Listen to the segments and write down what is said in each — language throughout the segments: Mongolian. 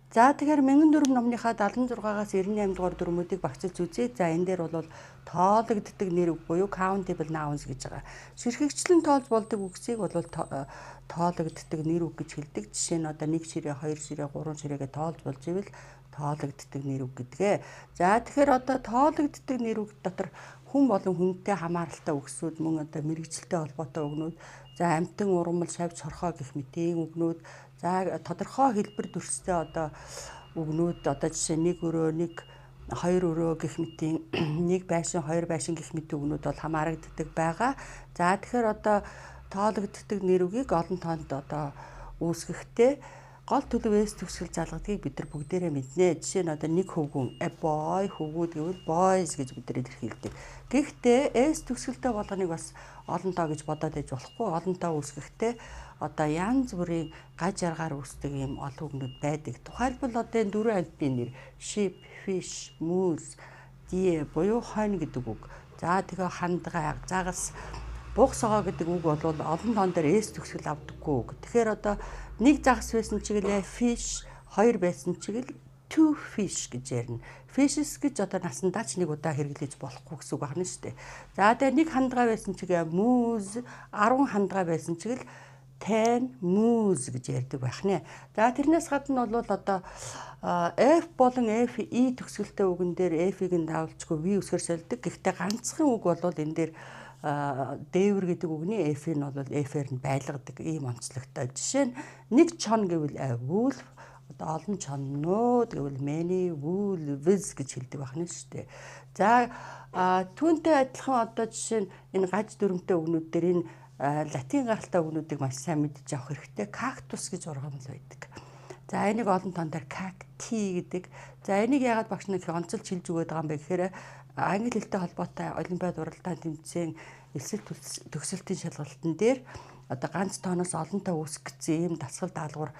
За, тэгэхээр 1004 номныхаа 76-аас 98 дугаар дүрмүүдийг багцлж үзье. За, энэ дээр бол тоологддог нэр үг буюу countable nouns гэж байгаа. Ширхэгчлэн тоолж болдог үгсийг бол тоологддог нэр үг гэж хэлдэг. Жишээ нь одоо 1 ширээ, 2 ширээ, 3 ширээгээ тоолж болж ивэл тоологддог нэр үг гэдгээ. За, тэгэхээр одоо тоологддог нэр үг дотор хүн болон хүнтэй хамааралтай үгсүүд, мөн одоо мэргэжилтэй холбоотой үгнүүд, за, амьтан, ургамал, шавж, хорхоо гэх мэтийн үгнүүд, за, тодорхой хэлбэр дүрстэй одоо үгнүүд, одоо жишээ нэг өрөө, нэг хоёр өрөө гэх мэтийн, нэг байшин, хоёр байшин гэх мэт үгнүүд бол хамаарагддаг байгаа. За, тэгэхээр одоо тоологддог нэр үгийг олон тоонд одоо үүсгэхдээ гол төлөв S төгсгөл залгадгийг бид нар бүгдээрээ мэднэ. Жишээ нь одоо нэг хөвгүүн, a boy, хөвгүүд гэвэл boys гэж бид нар илэрхийлдэг. Гэхдээ S төгсгөлтэй болгоныг бас олон тоо гэж бодоод байж болохгүй. Олон тоо үүсгэхдээ одоо янз бүрийн гаж жаргаар үүсдэг юм олон үгнүүд байдаг. Тухайлбал одоо энэ дөрвөн амьтны нэр sheep, fish, moose, deer буюу хонь гэдэг үг. За, тэгээ хандгай, загас, буг согоо гэдэг үг бол олон тоон дээр S төгсгөл авдаггүй үг. Тэгэхээр одоо нэг загас байсан чиглээ fish, хоёр байсан чиглэл two fish гэж ярина. Fishes гэж одоо насандаа ч нэг удаа хэрэглэж болохгүй гэсэн үг байна шүү дээ. За, тэгээ нэг хандгай байсан чигээ moose, 10 хандгай байсан чиглэл 10 moose гэж ярьдаг байх нэ. За, тэрнээс гадна бол одоо F болон F E төгсгөлтэй үгэн дээр F-ийг нь даавалчгүй V үсгээр сольдог. Гэхдээ ганцхан үг бол энэ дээр дээвэр гэдэг үгний F-ийг нь бол F-ээр нь байлгадаг ийм онцлогтой. Жишээ нь нэг чон гэвэл wolf, одоо олон чоннууд гэвэл many wolves гэж хэлдэг байна шүү дээ. За, түүнтэй адилхан одоо жишээ нь энэ гаж дүрмтэй үгнүүд дээр энэ латин гаралтай үгнүүдийг маш сайн мэдж авах хэрэгтэй. Кактус гэж ургамал байдаг. За, энийг олон тоон дээр cacti гэдэг. За, энийг яагаад багш нар онцолж хэлж өгöd байгаа юм бэ гэхээр англи хэлтэй холбоотой олимпиад, уралдаан, тэмцээн, элсэл төгсөлтийн шалгалтын дээр одоо ганц тооноос олон тоо үүсгэх гэсэн ийм дасгал даалгавар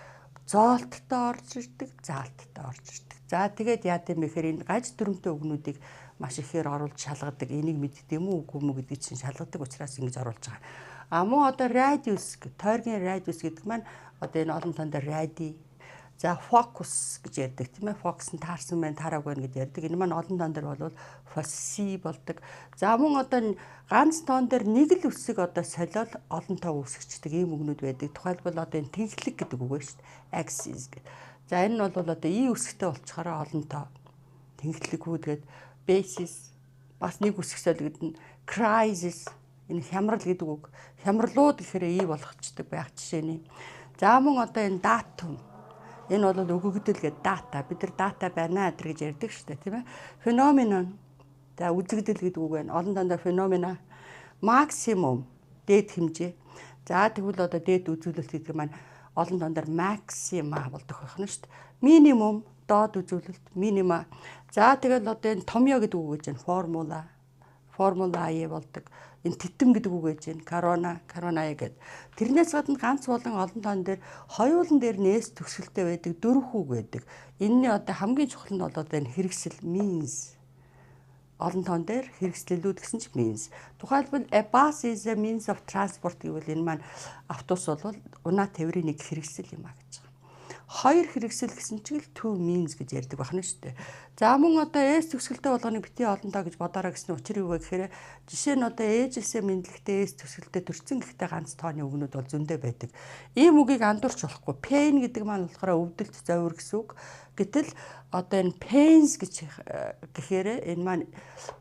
зоолттой орж ирдэг, заалттай орж ирдэг. За, тэгээд яа гэм бэ гэхээр энэ гаж дүрмтэй үгнүүдийг маш ихээр оруулж шалгадаг. Энийг мэддэг юм уу, үгүй юм уу гэдгийг чинь шалгадаг учраас ингэж оруулж байгаа. А мөн одоо радиус, тойргийн радиус гэдэг маань одоо энэ олон тоон дээр radii. За, фокус гэж ярьдаг, тийм ээ. Фокус нь таарсан байна, таараагүй байна гэж ярьдаг. Энэ маань олон тоон дээр бол foci болдог. За, мөн одоо ганц тоон дээр нэг л үсэг одоо солиол олон тоо үүсгэждэг ийм үгнүүд байдаг. Тухайлбал одоо энэ тэнхлэг гэдэг үг байна шүү дээ. Axis гэдэг. За, энэ нь бол одоо и үсгтэй болчихороо олон тоо. Тэнхлэгүүд гээд basis бас нэг үсэг солигдно. Crisis, энэ хямрал гэдэг үг. Хямралууд гэхээр и болгочдөг байх жишээний. За, мөн одоо энэ datum. Энэ бол өгөгдөл гэдэг data. Бид нар data байна тэр гэж ярьдаг шүү дээ, тийм ээ. Phenomenon. За, үзэгдэл гэдэг үг байна. Олон тоон дээр phenomena. Максимум, дээд хэмжээ. За, тэгвэл одоо дээд үзүүлэлт гэдэг маань олон тоон дээр maxima болдог байх нь шүү дээ. Минимум, доод үзүүлэлт, minima. За, тэгэл одоо энэ томьёо гэдэг үг гэж байна. Формула. Formulae болдог. Энэ титэм гэдэг үг гэж байна. Corona, coronae гэдэг. Тэрнээс гадна ганц болон олон тоон дээр хоёулан дээр нь S төгсгөлтэй байдаг дөрвөн үг байдаг. Энэний одоо хамгийн чухал нь бол одоо энэ хэрэгсэл, means, олон тоон дээр хэрэгслэлүүд гэсэн чинь means. Тухайлбал "A bus is a means of transport" гэвэл энэ маань автобус бол унаа тээврийн нэг хэрэгсэл юм а гэж байгаа. Хоёр хэрэгсэл гэсэн чинь л two means гэж ярьдаг байна шүү дээ. За, мөн одоо S төгсгөлтэй болгоныг битгий олон тоо гэж бодоорой гэсэн учир юу вэ гэхээр жишээ нь одоо ээжээсээ мэндлэхдээ S төгсгөлтэй төрсөн, гэхдээ ганц тооны үгнүүд бол зөндөө байдаг. Ийм үгийг андуурч болохгүй. Pain гэдэг маань болохоор өвдөлт, зовир гэсэн үг. Гэтэл одоо энэ pains гэж гэхээр энэ маань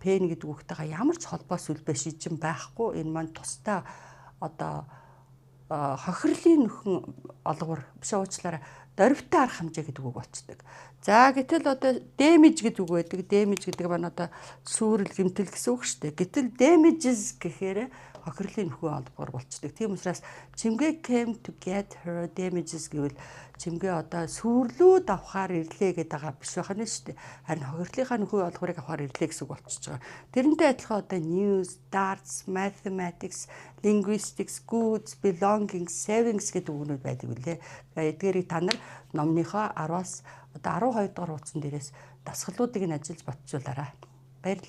pain гэдэг үгтэйгээ ямар ч холбоо сүлбээ шижин байхгүй. Энэ маань тусдаа одоо хохирлын нөхөн олгор биш, уучлаарай, дорвитой арга хэмжээ гэдэг үг болчдөг. За, гэтэл одоо damage гэдэг үг байдаг. Damage гэдэг маань одоо сүүрэл, гэмтэл гэсэн үг шүү дээ. Гэтэл damages гэхээр хохирлын нөхөн олбогоор болчдөг. Тийм учраас "Чимгээ came to get her damages" гэвэл Чимгээ одоо сүүрлүүд авахаар ирлээ гэдэг байгаа биш байх нь шүү дээ. Харин хохирлынхаа нөхөн олгорыг авахаар ирлээ гэсэн үг болчихж байгаа. Тэрнтэй адилхан одоо news, darts, mathematics, linguistics, goods, belongings, savings гэдэг үгнүүд байдаг үлээ. Тэгээ эдгээрийг та нар номныхоо 10-аас одоо 12 дугаар хуудсан дээрээс дасгалуудыг нь ажиллаж батжуулаарай. Баярлалаа.